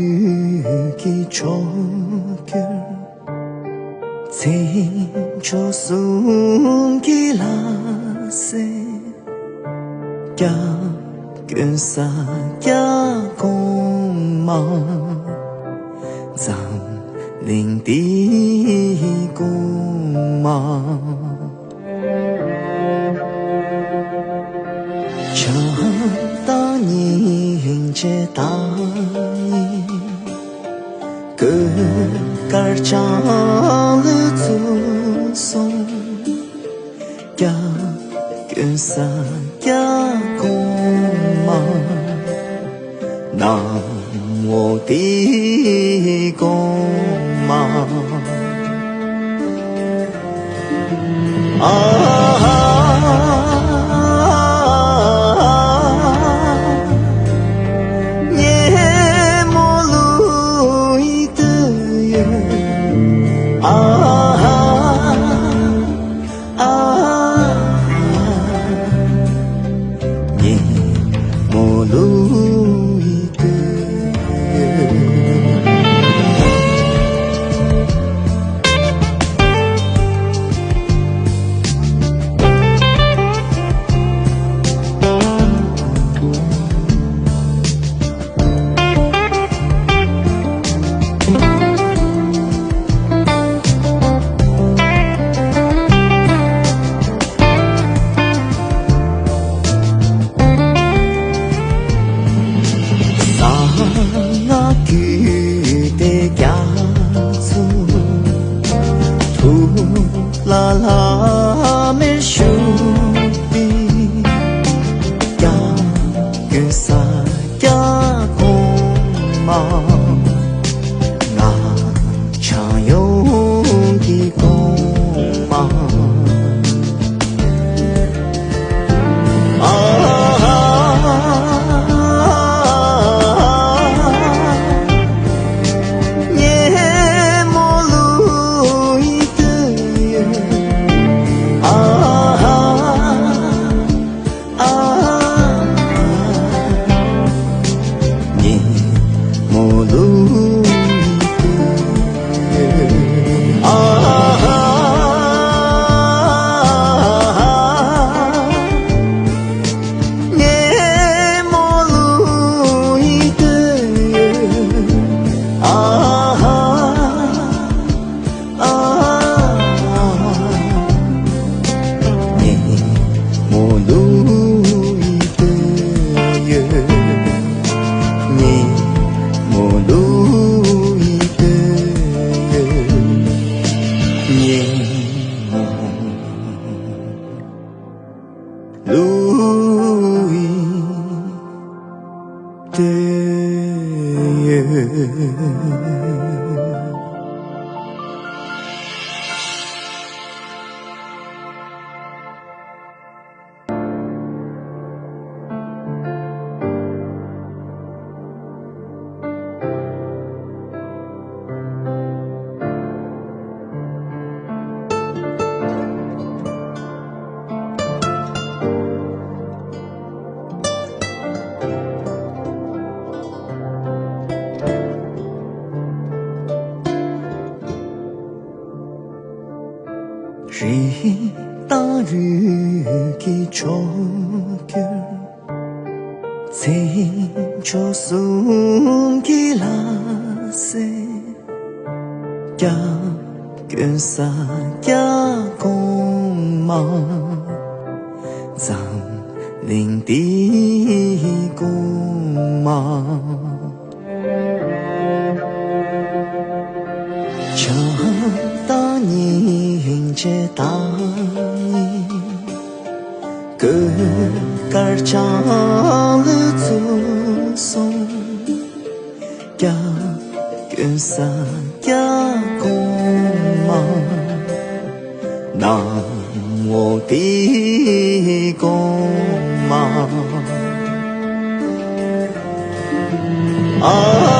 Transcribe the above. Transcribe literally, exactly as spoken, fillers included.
ལུས་ཀྱི་མཆོག་གྱུར། མཚན་མཆོག་གསུམ་གྱི་ལྷ་སྲས། སྐྱབས་མགོན་ས་སྐྱ་གོང་མ། འཛམ་གླིང་འདིའི་གོང་མ། བྱམས་དང་སྙིང་རྗེ་དང་ནི། གུས་དཀར་འཆང་ལུགས་ཚུལ་སྲུང་། སྐྱབས་མགོན་ས་སྐྱ་གོང་མ། གནམ་འོག་འདིའི་གོང་མ། ཨ་ཧ། ཉིན་མོ་ལུས་ཡི་དུས་ཡུན། ཨ་ཧ། ཨ། ཉིན་མོ་ལུས་ཡི་དུས། གསང་སྔགས་རྒྱུད་སྡེ་རྒྱ་མཚོ། ཐུགས་ལ་ལྷམ་མེར་ཞུགས་པའི་སྐྱབས་མགོན་ས་སྐྱ་གོང་མ། སྔགས་འཆང་ཡོངས་ཀྱི་གོང་མ། ཨ་ཧ། ཉིན་མོ་ལུས་ཡི་དུས་ཡུན། ཨ་ཧ། ཨ། ཉིན་མོ་ལུས་ཡི་དུས། ཨ། ཉིན་མོ་ལུས་ཡི་དུས། ཨ། ཨ། ཉིན་མོ་ལུས་ཡི་དུས་ཡུན། ཉིན་མོ་ལུས་ཡི་དུས་ཡུན། ཉིན་མོ་ལུས་ཡི་དུས་ཡུན། རིགས་དང་རུས་ཀྱི་མཆོག་གྱུར། མཚན་མཆོག་གསུམ་གྱི་ལྷ་སྲས། སྐྱབས་མགོན་ས་སྐྱ་གོང་མ། འཛམ་གླིང་འདིའི་གོང་མ། བྱམས་དང་སྙིང་རྗེ་དང་ནི། གུས་དཀར་འཆང་ལུགས་ཚུལ་སྲུང་། སྐྱབས་མགོན་ས་སྐྱ་གོང་མ། གནམ་འོག་འདིའི་གོང་མ། ཨ།